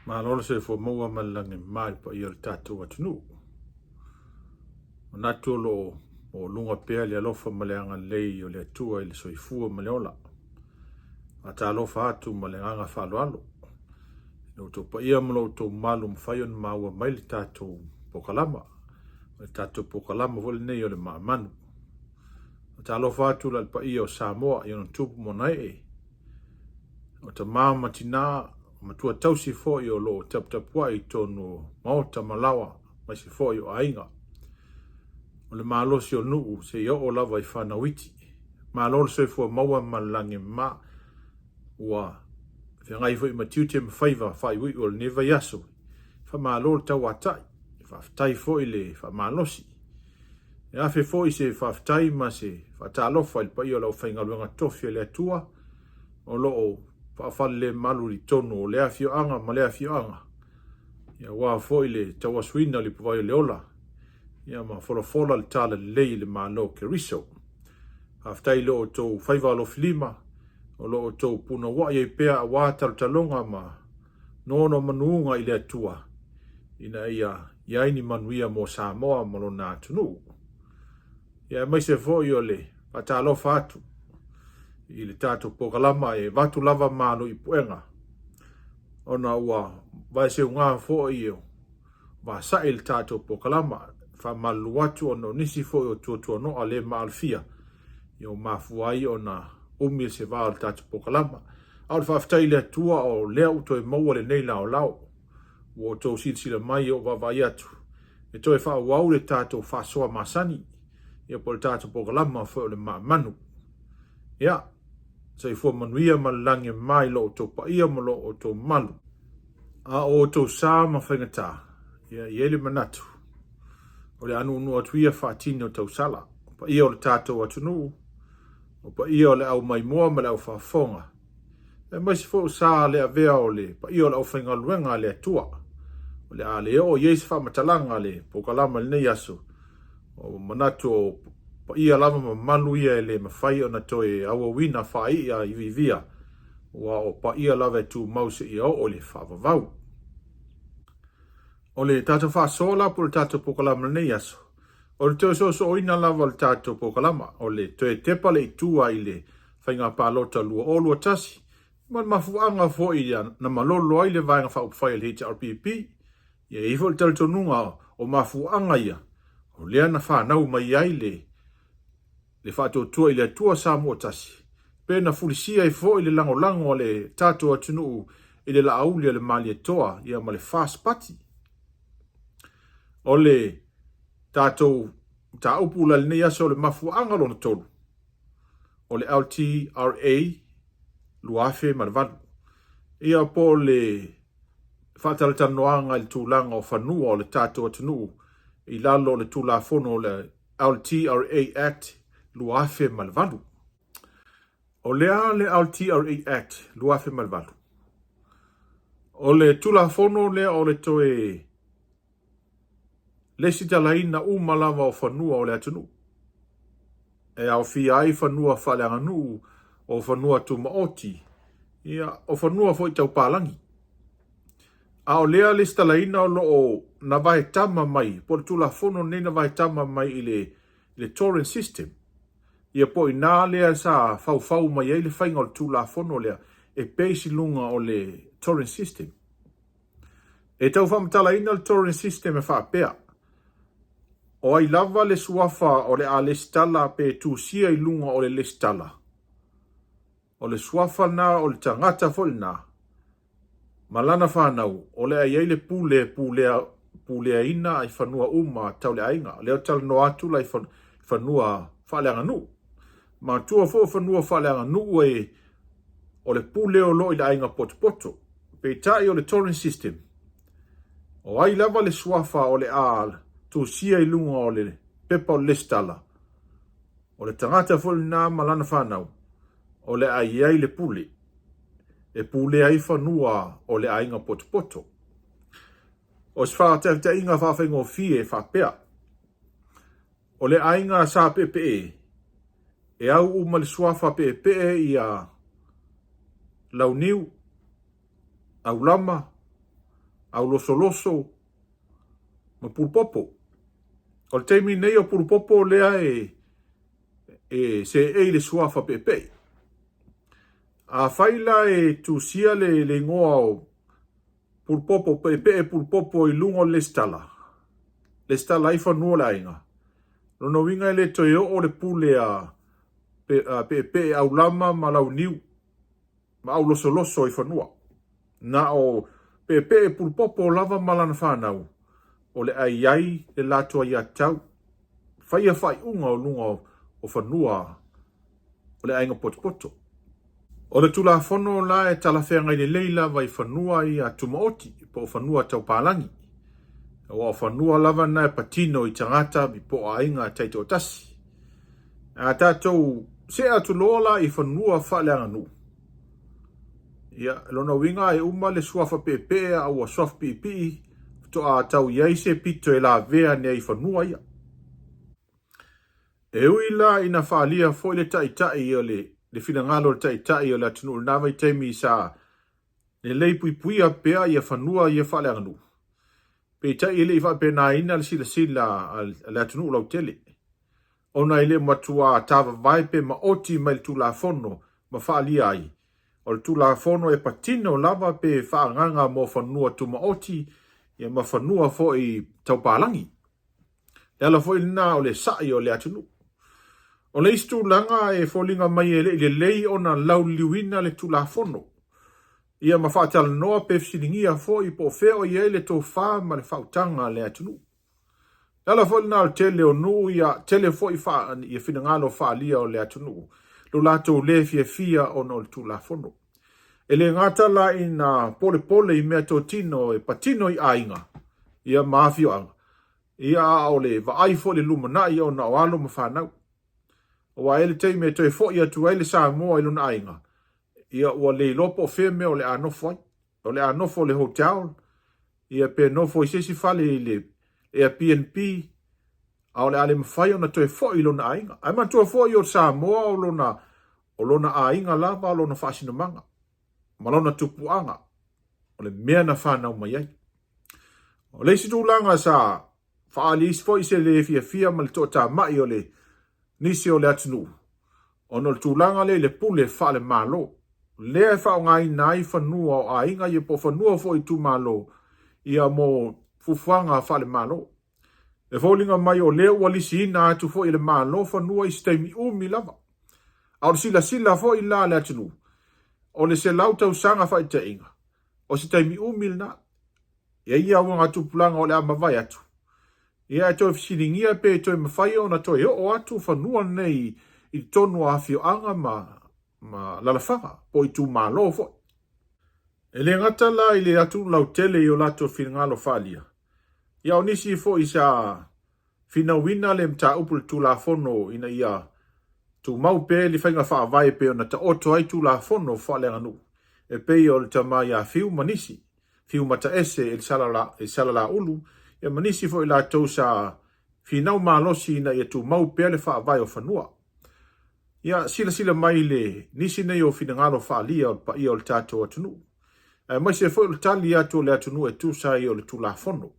Malo le soifua maua ma le lagi e mama i le paia o le tatou atunuu. Manatu o lo o maualuga pea le alofa ma le agalelei o le Atua i le soifua ma le ola. Faatalofa atu ma le agaga faaaloalo i lo outou paia ma lo outou mamalu ua mafai ona maua mai le tatou polokalama. O le tatou polokalama foi lenei o le Maamanu. Faatalofa atu la i le paia o Samoa i ona tupu ma ona ee, o tama ma tina, o matua tausi foi o lo o taputapuai i totonu o maota ma laoa, aemaise foi o aiga. O le malosi o nuu seia oo lava i fanau iti. Malo le soifua maua ma le lagi e mama. Ua feagai foi ma tiute ma faiva faaiuiu o lenei vaiaso. Faamalo le tauatai. Faafetai foi le faamalosi. E afe foi se faafetai ma se faatalofa i le paia o le aufaigaluega tofi a le Atua o lo o faafalelemalu i totonu o lea afioaga ma lea afioaga, aua foi le tauasuina o le ipuvai o le ola, ma folafola le talalelei i le Malo o Keriso. Faafetai i lo outou faiva alofilima o lo outou punouai ai pea aua talotaloga ma nonomanuga i le Atua ina ia i ai ni manuia mo Samoa ma lona atunuu. Ia aemaise foi o le faatalofa atu i le tatou polokalama e avatu lava malu i puega ona ua vaeseuga foi o vasa'i le tatou polokalama. Faamalulu atu ona o nisi foi o tuatuano'a le maalofia ia ua mafua ai ona umi se va o le tatou polokalama. A o le faafetai i le Atua o lea ua toe maua lenei laolao. Ua outou silasila mai o vaavaai atu e toe faaauau le tatou faasoa masani, ia po o le tatou polokalama foi o le Maamanu. Ia, soifua manuia ma le lagi e mama i lo outou paia ma lo outou mamalu. A o outou sa ma faigata, ia, e i ai le manatu, o le a nuunuu atu ia faatini o tausala, o paia o le tatou atunuu, o paia o le au maimoa ma le au faafofoga, aemaise foi o sa le avea o le paia o le aufaigaluega a le Atua. O le a le oo i ai se faamatalaga a le polokalama i lenei aso, o manatu o paia lava ma mamalu ia e le mafai ona toe auauina faai'a iviivia, aua o paia lava e tumau seia oo i le faavavau. O le tatou faasoa la po o le tatou polokalama i lenei aso, o le toe soosooina lava o le tatou polokalama, o le toe tepa le itua i le Faiga Palota 2021, ma le mafuaaga foi na malolo ai le Vaega Faaupufai a le HRPP. Ia e i ai foi le talitonuga o mafuaaga ia, o lea na fanau mai ai le le faatuatua i le Atua Samoa tasi, pe na fulisia ai foi le lagolago a le tatou atunuu i le Laauli a le Malietoa ia ma le FAST Party. O le tatou mataupu la i lenei aso o le mafuaaga lona tolu, o le LTRA 2008. Ia po o le faatalatalanoaga i le tulaga o fanua o le tatou atunuu i lalo o le Tulafono o le LTRA Act 2008. O le a le LTRA Act 2008? O le Tulafono lea o le toe lesitalaina uma lava o fanua o le atunuu, e aofia ai fanua faaleaganuu, o fanua tumaoti, ia, o fanua foi tau palagi. A o lea lesitalaina o lo o na vaetama mai, po o le Tulafono lenei na vaetama mai i le, le Torrens System, ia po o i ina lea sa faufau mai ai le faiga o le Tulafono lea e base i luga o le Torrens System. E tau faamatalaina le Torrens System e faapea, o ai lava le suafa o le a lesitala pe tusia i luga o le lesitala, o le suafa lena o le tagata foi lena ma lana fanau o le a i ai le pule e pulea, puleaina ai fanua uma tau le aiga. O lea ou te talanoa atu la i fanua faaleaganuu. Manatua foi o fanua faaleaganuu e o le pule o lo o i le aiga potopoto. Peitai o le Torrens System, o ai lava le suafa o le a tusia i luga o le pepa o le lesitala, o le tagata foi lena ma lana fanau, o le a i ai le pule e pulea ai fanua o le aiga potopoto. O se faataitaiga faafaigofie e faapea, O le aiga sa Peepee, e au uma le suafa Peepee ia Launiu, Aulama, Aulosoloso ma Pulupopo. O le taimi nei o Pulupopo lea e e seei i le suafa Peepee. Afai la e tusia le le igoa o Pulupopo, Peepee Pulupopo i luga o le lesitala, lesitala ai fanua o le aiga, lona uiga e le toe oo le pule a Peepee Aulama ma Launiu ma Aulosoloso i fanua. Na o Peepee Pulupopo lava ma lana fanau o le a i ai le latou aiatatau faia faaiuga o luga o fanua o le aiga potopoto. O le Tulafono la e talafeagai lelei lava i fanua ia tumaoti po o fanua tau palagi, aua o fanua lava na e patino i tagata po o aiga taitoatasi. A tatou see atu loa la i fanua faaleaganuu, ia, lona uiga e uma le suafa Peepee a ua suafa Piipii faatoa tau i ai se pito e lavea nei i fanua ia. E ui la ina faaalia foi le taitai o le le finagalo o le taitai o le atunuu i lena vaitaimi sa lelei puipuia pea ia fanua ia faaleaganuu, peitai e le i faapenaina le silasila a le atunuu lautele, ona e le matuā tavavae pe maoti mai le Tulafono ma faaalia ai, o le Tulafono e patino lava pe faaagaga mo fanua tumaoti ia ma fanua foi taupalagi. Le ala foi lena o le sa'i o le atunuu. O le isi tulaga e foliga mai e le i lelei ona lauliliuina le Tulafono, ia ma faatalanoa pe fesiligia foi po o fea o i ai le tofa ma le faautaga a le atunuu. Le ala foi lena o le tele o nuu ia tele foi ia finagalo faaalia o le atunuu lo latou le fiafia ona o le Tulafono. E le gata la ina polepole i meatotino e patino i aiga ia ma afioaga, ia a o le vaai foi i le lumanai ona o alo ma fanau. Aua e i ai le taimi e toe foi atu ai le Samoa i lona aiga, ia ua le iloa po o fea mea o le a nofo ai. O le a nofo i le hotel, ia pe nofo i se isi fale i le Airbnb, a o le a le mafai ona toe foi i lona aiga. Ae manatua foi o Samoa o lona O lona aiga lava lona faasinomaga, ma lona tupuaga, o le mea na fanau mai ai. O le isi tulaga sa faaali foi se le fiafia ma le toatamai o le nisi o le atunuu, ona o le tulaga lea i le pule faale-Malo, lea e faaaogaina ai fanua o aiga ia po o fanua foi o itumalo ia mo fuafuaga faale-Malo. E foliga mai o lea ua lisiina atu foi e le Malo fanua i se taimi umi lava. A o le silasila foi la a le atunuu, o le 100 tausaga faitaitaiga, o se taimi umi lena. E i ai auagatupulaga o le a mavae atu, ia e toe fesiligia pe toe mafai ona toe oo atu fanua nei i totonu o afioaga ma ma alalafaga po o itumalo foi. E le gata la i le atunuu lautele i o latou finagalo faaalia, Ia o nisi foi sa finauina le mataupu i le Tulafono ina ia tumau pea le faiga faavae e pei ona taoto ai Tulafono faaleaganuu e pei o le tama ia Fiu ma nisi, Fiu Mataese e Salalaulu, ia ma nisi foi latou sa finau malosi ina ia tumau pea le faavae o fanua. Ia, silasila mai i le nisi nei o finagalo faaalia o le paia o le tatou atunuu, aemaise foi o le tali atu o le atunuu e tusa ai o le Tulafono.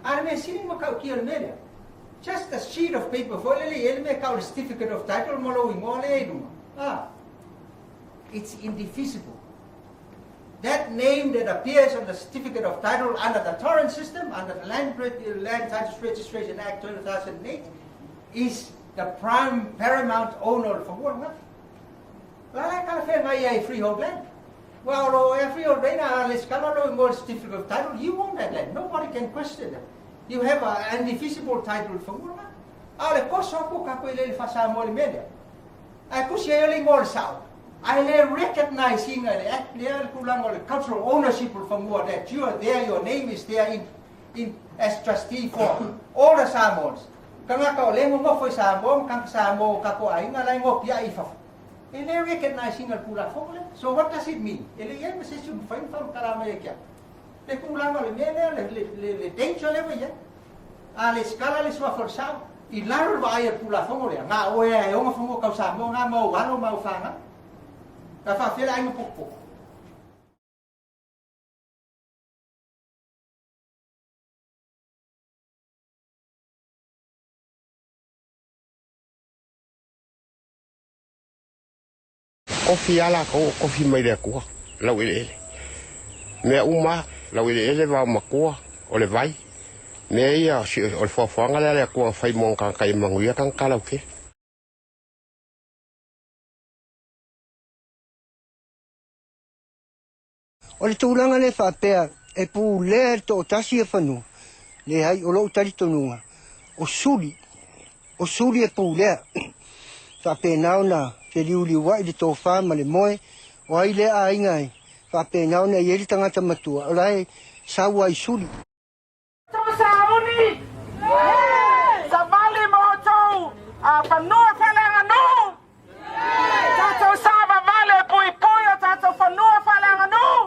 A o le mea sili ma matautia o le mea lea, just a sheet of paper foi lele e i ai le mea e tau o le certificate of title ma lou igoa lea i luga, a, it's indefeasible. That name that appears on the certificate of title under the Torrens system, under the Land, Land Titles Registration Act 2008, is the prime paramount owner o le fanua lena. La la e talafeagai ai freehold land. Well, o lo ea freehold land, a lesitala lou igoa i le certificate of title, you own that land. Nobody can question that. You have an indefeasible title i le fanua lena. A o le koso aku o kākou eleele faa-Samoa i le mea lea, Ae tusi ai o le igoa o le sao, ae le recognise ina e le Act lea le tulaga o le cultural ownership o le fanua that you are there, your name is there in, in, as trustee for all the Samoans. Tagata o lea e nonofo i Samoa ma tagata Samoa o tatou aiga la e nopiai i fafo. E le recognise ina le Tulafono lea. So what does it mean? E le i ai ma se isi o mafai ona faamatala mai ia te au le tulaga o le mea lea, le, le, le, le danger lea ua i ai. A lesitala le suafa o le sao, i lalo le vaai a le Tulafono lea, na oe lava e ona fanua tau Samoa na ma ou alo ma au fanau. Na faafefea le aiga potopoto? Tofi lava latou o tofi mai le Atua, laueleele. Mea uma lava, laueleele, vaomatua, o le vai, mea ia, o le foafoaga lea a le Atua na fai mo ona tagata ia manuia tagata lautele. O le tulaga lea faapea e pulea e le toatasi ia fanua, leai, o lou talitonuga, o suli, o suli e pulea. Faapena ona feliuliuai le tofa ma le moe, o ai lea aiga e faapena ona i ai le tagata matua, o la e sau lava i suli. Sauni, savali mo outou fanua faaleaganuu, tatou savavali e puipui o tatou fanua faaleaganuu,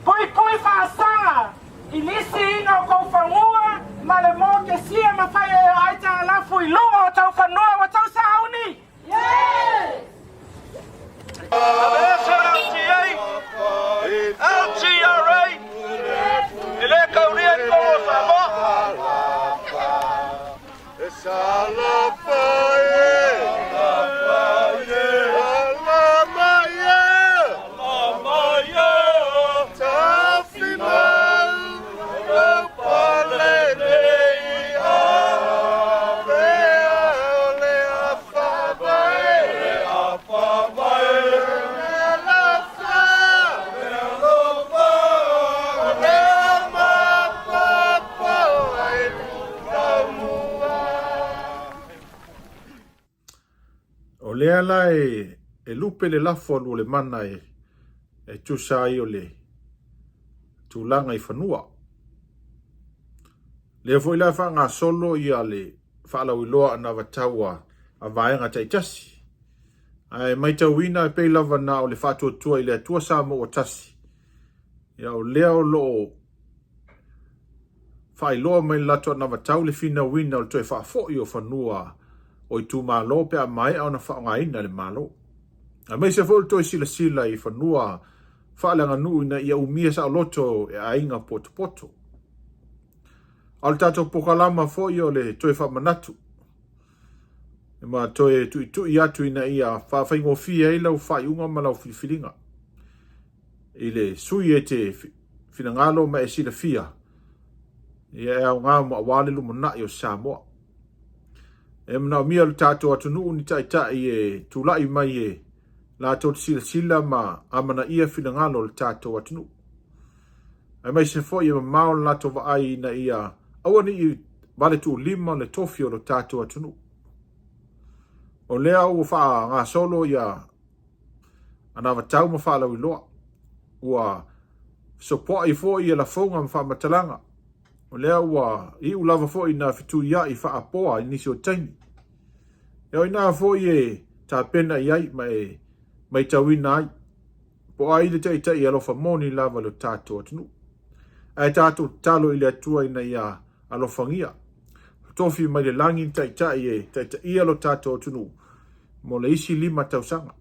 puipui faasaga i lisiina o kou fanua ma le mokesia ma fai e ai taalafu i luga o tou fanua ua tou sauni. Aveese LTA, LTRA, e le kaulia i totonu o Samoa. O lea la e, e lupe le lafo a Luolemana e, e tusa ai o le tulaga i fanua. Lea foi la e faagasolo ia le faalauiloa anavatau a vaega taitasi. Ae maitauina e pei lava na o le faatuatua i le Atua Samoa ua tasi, ia o lea o lo o faailoa mai le latou anavatau le finauina o le toe faafoi o fanua o itumalo pe a maea ona faaaogaina e le Malo. Aemaise foi o le toe silasila i fanua faaleaganuu ina ia umia saoloto e aiga potopoto. A o le tatou pokalama foi o le toe faamanatu ma toe tuitui atu ina ia faafaigofie ai lau faaiuga ma lau filifiliga i le sui e te finagalo ma e silafia ia e aoga mo aua le lumanai o Samoa. E manaomia le tatou atunuu ni taitai e tulai mai e latou te silasila ma amanaia finagalo o le tatou atunuu. Aemaise foi e mamao le latou vaai ina ia aua ne i vale tuulima le tofi o lo tatou atunuu. O lea ua faagasolo ia anavatau ma faalauiloa. Ua fesopoai foi ia lafoga ma faamatalaga. O lea ua iu lava foi ina fetuiai faapoa i nisi o taimi. E o ina foi e tapena i ai ma e maitauina ai. Po o ai le taitai alofa moni lava i lo tatou atunuu. Ae tatou tatalo i le Atua ina ia alofagia. Tofi mai le lagi le taitai e taitaia lo tatou atunuu mo le isi 5 tausaga.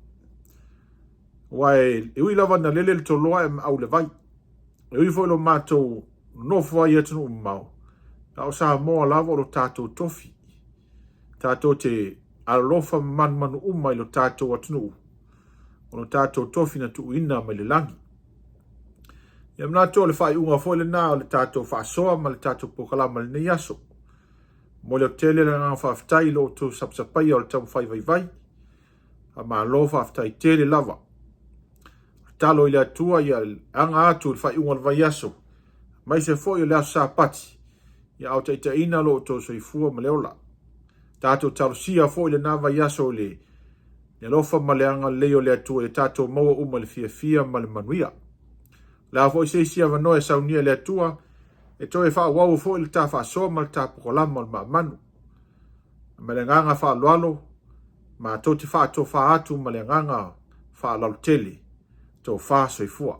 Aua e ui lava ina lele le toloa e maau le vai. E ui foi lo matou nofo ai i atunuu mamao, a o Samoa lava o lo tatou tofi. Tatou te alolofa ma manumanu uma i lo tatou atunuu, o lo tatou tofi na tuuina mai le lagi. Ia manatu o le faaiuga foi lena o le tatou faasoa ma le tatou pokalama i lenei aso. Momoli atu tele le agaga faafetai i lo outou sapasapaia o le taumafai vaivai. Faamalo faafetai tele lava. Tatalo i le Atua ia aga atu i le faaiuga o le vaiaso, aemaise foi o le aso Sapati, ia aotaitaiina lo outou soifua ma le ola. Tatou talosia foi lena vaiaso i le alofa ma le agalelei o le Atua ia tatou maua uma i le fiafia ma le manuia. O le a foi se isi avanoa e saunia e le Atua, e toe faaauau foi le ta faasoa ma le ta pokalama o le maamanu. Ma le agaga faaaloalo, matou te faatofa atu ma le agaga faaaloalo tele. Tofa soifua.